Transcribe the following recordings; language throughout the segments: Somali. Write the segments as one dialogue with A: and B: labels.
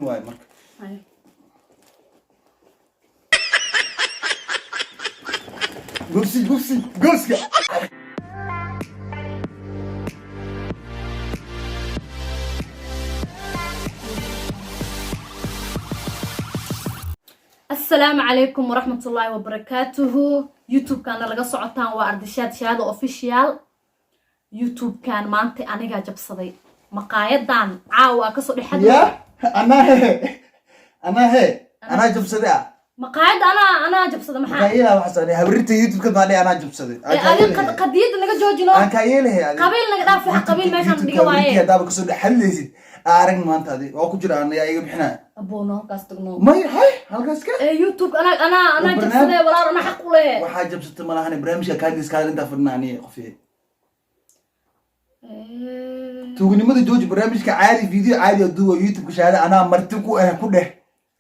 A: Waay marka.
B: Haye.
A: Gubsi, gubsi, gooska.
B: Asalaamu calaykum waraxmatullaahi wabarakaatuhu. YouTube-kana laga socotaan waa Ardishaad Shaado Official. YouTube-kan maanta anigaa jabsaday maqaayadan caawa aa kasoo dhexad.
A: Ya anaa he, anaa he, anaa jabsaday ah.
B: Maqaayadda anaa jabsaday maxaa?
A: Maxaa yeelaa waxaas ani habrirta YouTube-ka maadhe anaa jabsaday.
B: Ee, adiga qadiyadda naga joojino.
A: Aan kaa yeelahay adi.
B: Qabiil naga dhaaf, waxa qabiil meeshaan dhiga waaye.
A: Haddaaba kasoo dhex hadlaysid, arag maanta adi waa ku jira, anayaa iga bixinaya.
B: Aboono, halkaas tagno.
A: May hay, halkaas ka.
B: Ee, YouTube anaa
A: Barnaamij-
B: jabsaday, walaal, anaa xaq u leh.
A: Waxaa jabsatay malahane, barnaamijka kaadis kaadal intaa fadhina aniga qofiye. Tuugnimada jooji, barnaamijka caadi, video caadi aduuga YouTube-ka shahaada anaa marti ku ah ku dheh.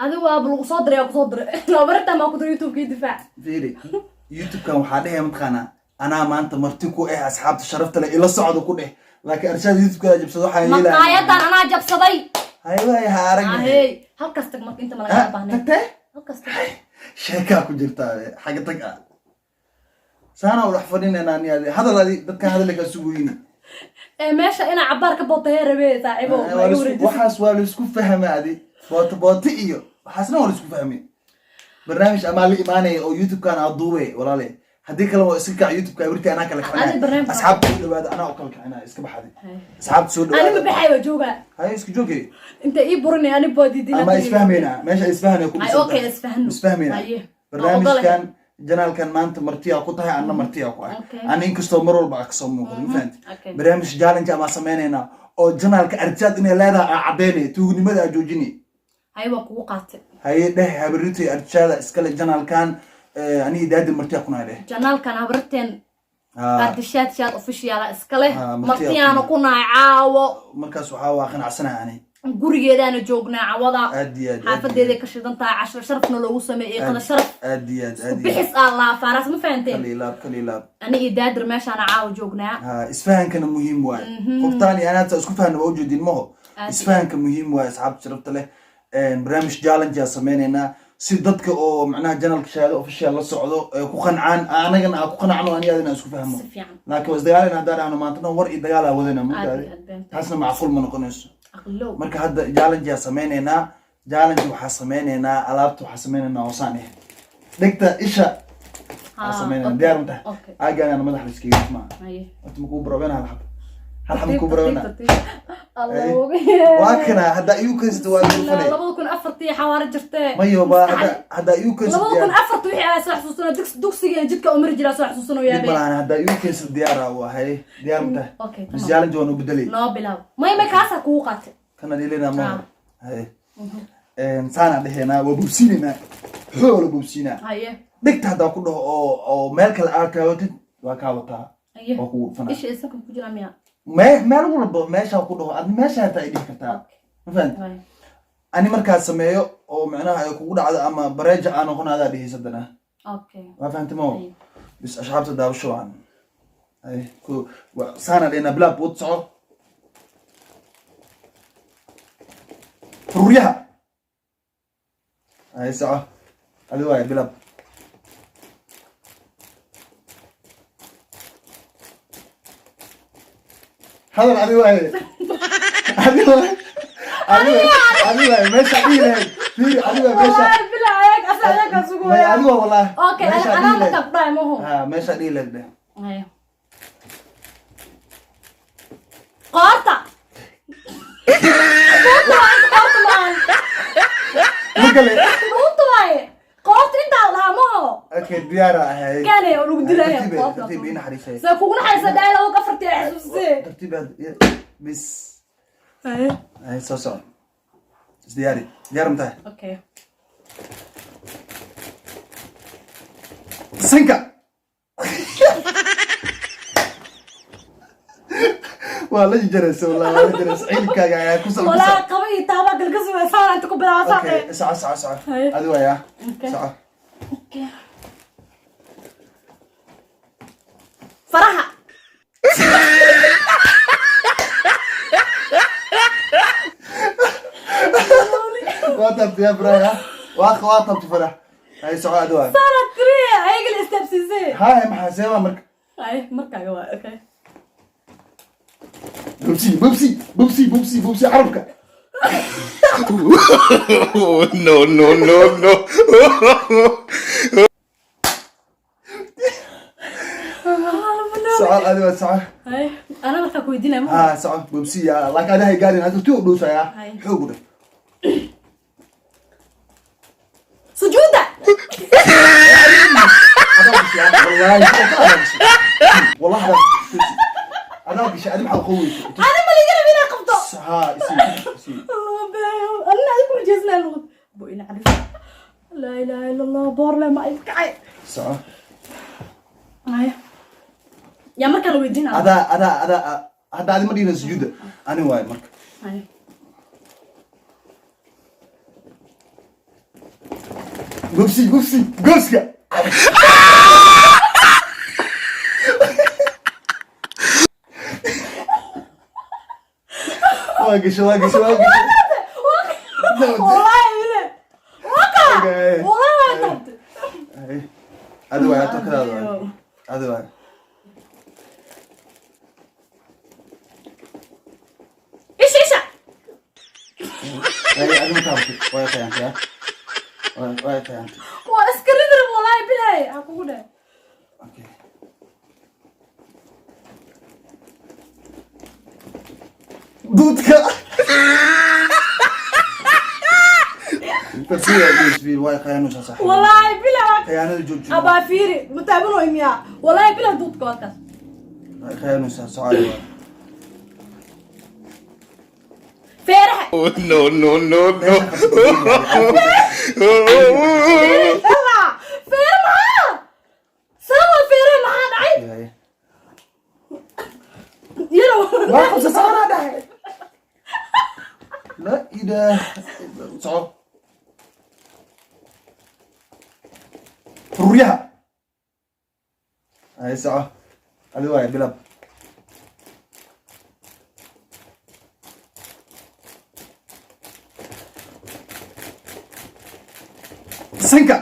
B: Adigu waaba lagu soo diray, waa kusoo diray labarta maa ku diray YouTube-kii difaac.
A: Fiiri, YouTube-kan waxaa dhehaya mataqaanaa anaa maanta marti ku ah, asxaabta sharafta leh ila socda ku dheh, laakiin arshaada YouTube-ka jabsado waxaan yeelaya.
B: Maqaayadan anaa jabsaday.
A: Hay waay, ha aragna.
B: Ahey, halkaas tag marka, inta malaga baahnay.
A: Tagtee?
B: Halkaas tag.
A: Sheekaa ku jirtaa xagga tag ah, saana u dhex fadhinayna ani adi hadal adi dadka hadalka kaa suguyni.
B: Ee, meesha inaa cabaar ka bootahee rabe, saaxiibo, ma iga wareejisid.
A: Waxaas waa laisku fahma adi, booto booto iyo waxaasna waa laisku fahmay. Barnaamij amaa la imaanaya oo YouTube-kan aa duube, walaale, haddii kale waa iska kac YouTube-ka wirti anaa kala
B: Adi
A: kicinaya. Asxaabta soo dhawaada, anaa u kala kicinaya, iska baxadi. Asxaabta soo
B: Ani ma
A: dhawaada.
B: baxay, waa joogaa.
A: Haye, iska joogay.
B: Inta ii burinay ani boodidin.
A: Ama isfahmayna, meesha isfahanay ku
B: Ay,
A: dhisan
B: okay,
A: tahay.
B: Isfahno.
A: Isfahmayna.
B: Haye.
A: Barnaamijkan janaalkan maanta martiyaa ku tahay, anna martiyaa ku ah. Ana inkastoo mar walba aa kasoo muuqda, ma fahanti?
B: Okay.
A: Barnaamij challenge amaa sameynaynaa oo janaalka arjaad inay leedahay aa caddeynaya, tuugnimada aa joojinay.
B: Haye, waa kugu qaatay.
A: Haye, dheh habaritay arjaada iskale janaalkan, aniga daadi martiyaa ku nahay dheh.
B: Janaalkan habarteen Ardishaad Shaad Official iska leh.
A: Martiyaa
B: Martiyaana
A: ku
B: ku nahay caawo.
A: Markaas waxaa waa qanacsanaha ani.
B: Gurigeedaana joognaa cawada.
A: Aad iyo aad, aad.
B: Xaafadeeday ka shidan tahay, cashro sharafna loogu sameeyey, qada sharaf.
A: Aad iyo aad, aad iyo aad.
B: Bixis aa laa faaraas, ma fahanteen?
A: Kal ilaab, kal ilaab.
B: Ani iyo Daadir meeshaana caawa joognaa.
A: Ha, isfahankana muhiim waaye. Qoftaan iyo anaadta isku fahna waa ujeedin maho.
B: Aad.
A: Isfahanka muhiim waaye, asxaabta sharafta leh. Barnaamij challenge aa sameynaynaa si dadka oo macnaha janalka Shahaado Official la socdo ay ku qancaan, anagana aan ku qanacno, ani adina aan isku fahmo.
B: Si fiican.
A: Laakiin waa isdagaalina haddaan dhahno maanta dhan war iyo dagaal aa wadana.
B: Aad
A: Mugtaade?
B: iyo aad been.
A: Taasna macquul ma noqonayso.
B: Aqlow.
A: Marka hadda challenge aa sameynaynaa, challenge waxaa sameynaynaa, alaabta waxaa sameynaynaa hoosaan eh dhegta isha aa sameynayna. Diyaar ma tahay?
B: Okay.
A: Aagaana madaxa la iskaga maa.
B: Haye.
A: Horta makuu barobena hal xab, hal xab makuu barobena?
B: Allah.
A: Waa kana, haddaa igu kaysato waa igu fanay.
B: 2004-tii xawaaro jirtee.
A: Mayo ba haddaa igu kaysato.
B: 2004-ta wixii aa soo xasuusano, dugsiga jidka umari jiraa soo xasuusano.
A: Dib
B: yaabe.
A: malahan, haddaa igu kaysato diyaara waa. Haye, diyaar ma tahay?
B: Okay.
A: Bis.
B: Tamam.
A: Challenge waa noo bedelay.
B: Noo bilaab. May, kaasaa kugu qaatay.
A: Kana dhilina ma. Haye, saanaa dhehenaa, waa bobsiinaynaa, xoola bobsiinaa.
B: Haye.
A: Dhegta haddaa ku dhaho oo meel kale aad kaawatid, waa kaa wataa.
B: Haye.
A: Waa kugu dhufanaa.
B: Isha isaga ku jira miya?
A: Meel walba meeshaa ku dhaho ad meesha hataa ay dhihi kartaa, ma fahanti?
B: Haye.
A: Ani markaad sameeyo oo macnaha ay kugu dhacdo ama bareeja aa noqon, adaa dhihis haddana.
B: Okay.
A: Waa fahanti ma?
B: Haye.
A: Bis, asxaabta daawasho wacan. Ay ku saana dhehnaa, bilaab, wad soco, fururyaha. Ay, soco adi waaya, bilaab. Hadal adi waaye, adi waaye, adi waaye, adi waaye meesha dhihi lahayd. Fiiri, adi waaye meesha.
B: Wallahi bilaa ayaag asa ayagaa sugu.
A: May, adi waa wallahi.
B: Okay.
A: Meesha
B: anaa
A: dhihi lahayd.
B: Markaa ku dhahay maho.
A: Ha, meesha dhihi lahayd dheh.
B: Haye. Qoorta. Qoorta waa inta, qoorta maahan.
A: Ma kale.
B: Runta waaye. Qoorta intaa la dhahaa maho.
A: Okay, diyaara ahay.
B: Kane oo lagu dilaya.
A: Tartiib,
B: Qoorta.
A: tartiib, ii naxariisay.
B: See kugu naxariisa dhaay 2004-tii ay xasuusisee.
A: Tartiib bis. Ay, soo soco, isdiyaari, diyaar ma tahay?
B: Okay.
A: Sanka waa la jaraysa, wallahi waa la jaraysa, ciilkaaga ayaa ku salbisa.
B: Walaa qaba iyo taabaa galka sugaya saan inta ku bilaaba
A: Okay.
B: saaqee.
A: Soco, soco, soco.
B: Haye.
A: Adi waaya.
B: Okay.
A: Soco.
B: Okay. Faraha.
A: Waa taabtay yaa Farax, ha? Waa taabtay Farax. Hay, soco, adi waay.
B: Saana tiri, ayaga la istaabsiisay.
A: Haye, maxaa seeba marka?
B: Ay, markaaga waa okay.
A: Bubsi, bubsi, bubsi, bubsi, bubsi, carabka.
C: No, no, no, no.
A: Soco, adi waa, soco.
B: Ay, ana markaa ku weydiinaya ma?
A: Ha, soco, bubsi ya, laakiin adi hay gaarin, hada tii u dhuusaya.
B: Hay.
A: Xoog u dheh.
B: Sujuuda.
A: Adaa gashay, wallaahi adaa gashay, wallahi adaa gashay, adaa gashay. Adi maxaa qoweysa?
B: Ana ma liga rabin inaa qabto.
A: Ha, isi isi.
B: Allah beeyo, anna adigu rajeysnaa luqad bo ina carif. Laa ilaaha illa Allah, boorle ma ay kacay.
A: Soco.
B: Ay, yaa markaa la weydiinaa?
A: Adaa, adaa, adaa. Hadda adi ma dhihin sujuuda, ani waayo marka.
B: Ay.
A: Bubsi, bubsi, gooska. Waa gashay, waa gashay, waa gashay.
B: Wallahi ile waka.
A: Okay.
B: Wallahi waa taabtay.
A: Ay, adi waay, tokadaada waay, adi waay.
B: Isha, isha.
A: Ay, adi ma taabatay? Way khiyaantay, ha, way khiyaantay.
B: Waa iska ridirab, wallahi bilahi ha kugu dheh.
A: Okay. Duudka way khiyaanaysaa, saaxiib.
B: Wallahi bilahi.
A: Khiyaanada jooji.
B: Abaa, fiiri, ma taabanooy miyaa? Wallahi bilahi, duudka waa kaas.
A: Way khiyaanaysaa, socod waay.
B: Feeraha.
C: No, no, no, no.
B: Ela feere maxaa sawa? Feeraha maxaa dhacay? Yaro.
A: Waa qabsa, saanaa dhahay. La ilaaha illa. Soco, fururyaha. Ay, soco, adi waay, bilab. Sanka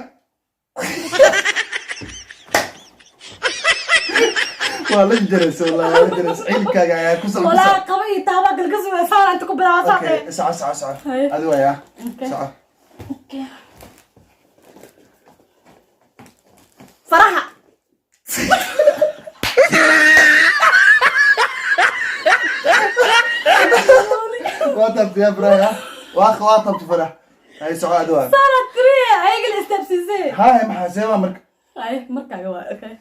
A: waa la jaraysa, wallahi waa la jaraysa. Cilkaaga ayaa ku sal.
B: Wallahi qaba iyo taabaa galka sugay, saana inta ku bilaaba
A: Okay,
B: saatee.
A: Soco, soco, soco.
B: Haye.
A: Adi waaya.
B: Okay.
A: Soco.
B: Faraha.
A: Waa taabtay yaa Farax, ha? Waa taabtay Farax. Hay, soco, adi waay.
B: Saana tiri, ayaga la istaabsiisay.
A: Haye, maxaa seeba marka?
B: Ay, markaaga waa okay.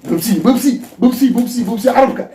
A: Bubsi, bubsi, bubsi, bubsi, bubsi, carabka.